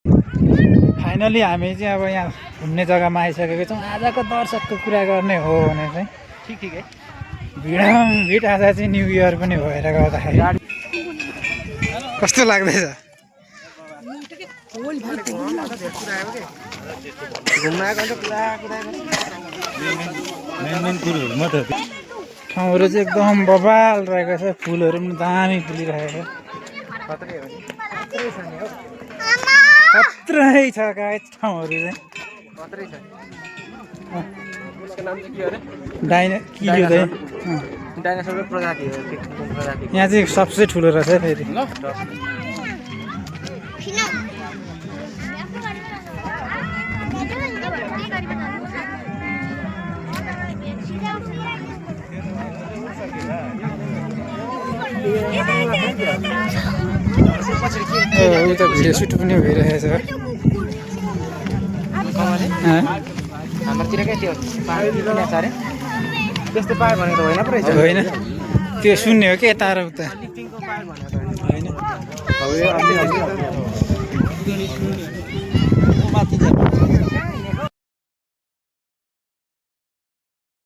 Finally हामी चाहिँ अब यहाँ घुम्ने जग्गामा आइसकेको छौँ। आजको दर्शकको कुरा गर्ने हो भने चाहिँ ठिक है भिड आज चाहिँ न्यु इयर पनि भएर गर्दाखेरि कस्तो लाग्दैछ? ठाउँहरू चाहिँ एकदम बबाल रहेको छ, फुलहरू पनि दामी फुलिरहेको छ। खत्रै छ गाइस ठाउँहरू चाहिँ। डाइनासोरको प्रजाति हो यहाँ चाहिँ सबसे ठुलो रहेछ फेरि। उता भिडियो सुट पनि भइरहेछ। हाम्रोतिर क्या त्यो अरे त्यस्तो पायो भने त होइन पो रहेछ। होइन त्यो सुन्ने हो कि यता र उता होइन